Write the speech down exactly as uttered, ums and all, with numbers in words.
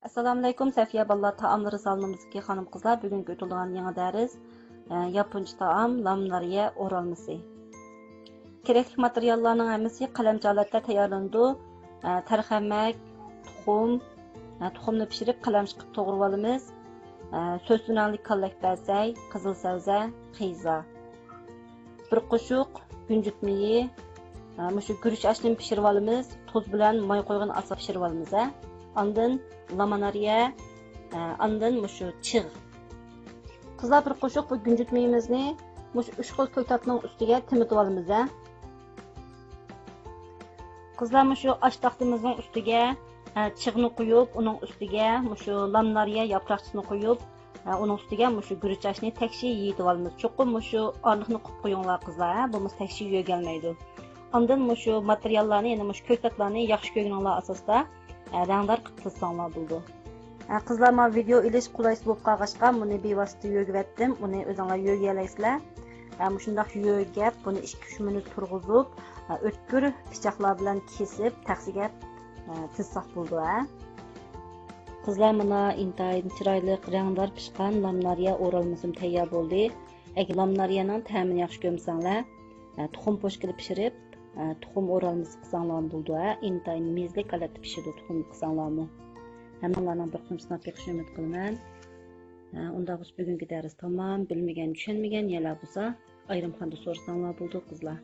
ئەسسالامۇئەلەيكۇم، سەفىيە بالىلار تائاملىرى سالونىمىزدىكى خانىم-قىزلار، بۈگۈنكى ئۆتۈلىدىغان يېڭى دەرس، ئە، ياپونچە تائام لام نارىيە ئورالمىسى. كېرەكلىك ماتېرىياللارنىڭ ھەممىسى قەلەمچە ھالەتتە تەييارلىنىدۇ. ئە، تەرخەمەك، تۇخۇم، ئە، تۇخۇمنى پىشۇرۇپ قەلەمچە قىلىپ توغرىۋالىمىز. ئە، سۆسۈن رەڭلىك كاللەكبەسەي، قىزىل سەۋزە، قىيزا. بىر قوشۇق گۈنجۈت مېيى، ئە، مۇشۇ گۈرۈچ ئاشنى پىشۇرۇۋالىمىز. تۇز بىلەن ماي قويغىنى ئاستا پىشۇرۇۋالىمىز، ھە. ئاندىن لامانارىيە، ئە، ئاندىن مۇشۇ چىغ. قىزلار، بىر قوشۇق بۇ گۈنجۈت مېيىمىزنى مۇشۇ ئۈچ خىل كۆكتاتنىڭ ئۈستىگە تېمىتىۋالىمىز، ھە. قىزلار، مۇشۇ ئاش تاختىمىزنىڭ ئۈستىگە، ئە، چىغنى قويۇپ، ئۇنىڭ ئۈستىگە مۇشۇ لامنارىيە ياپراقچىسىنى قويۇپ، ئە، ئۇنىڭ ئۈستىگە مۇشۇ گۈرۈچ ئاشنى تەكشى يېيىتىۋالىمىز. چوقۇم مۇشۇ ئارىلىقنى قۇپ قويۇڭلار، قىزلار، ھە، بولمىسا تەكشى يۆگەلمەيدۇ. ئاندىن مۇشۇ ماتېرىياللارنى، يەنى مۇشۇ كۆكتاتلارنى ياخشى كۆرگىنىڭلار ئاساسىدا، ئە، رەڭدار قىلىپ تىزساڭلار بولىدۇ. ئە، قىزلار، مانا ۋىدېئو ئېلىش قولايسىز بولۇپ قالغاچقا، بۇنى بىۋاسىتە يۆگىۋەتتىم. ئۇنى ئۆزۈڭلار يۆگىيەلەيسىلەر. ئە، مۇشۇنداق يۆگەپ، بۇنى ئىككى ئۈچ مىنۇت تۇرغۇزۇپ، ئە، ئۆتكۈر پىچاقلار بىلەن كېسىپ، تەخسىگە، ئە، تىزساق بولىدۇ، ھە. قىزلار، مانا ئىنتايىن چىرايلىق، رەڭدار پىشقان لامنارىيە ئورالمىسىم تەييار بولدى. ئەگەر لامنارىيەنىڭ تەمىنى ياخشى كۆرمىسەڭلار، ئە، تۇخۇم پوشكىلى پىشۇرۇپ، ئە، تۇخۇم ئورالمىسى قىلساڭلارمۇ بولىدۇ، ھە. ئىنتايىن مېزىلىك ھالەتتە پىشىدۇ، تۇخۇم قىلساڭلارمۇ. ھەممىڭلارنىڭ بىر قېتىم سىناپ بېقىشىنى ئۈمىد قىلىمەن. ئە، ئۇنداق بولسا بۈگۈنكى دەرس تامام. بىلمىگەن، چۈشەنمىگەن يەرلەر بولسا ئايرىم خانىدا سورىساڭلار بولىدۇ، قىزلار.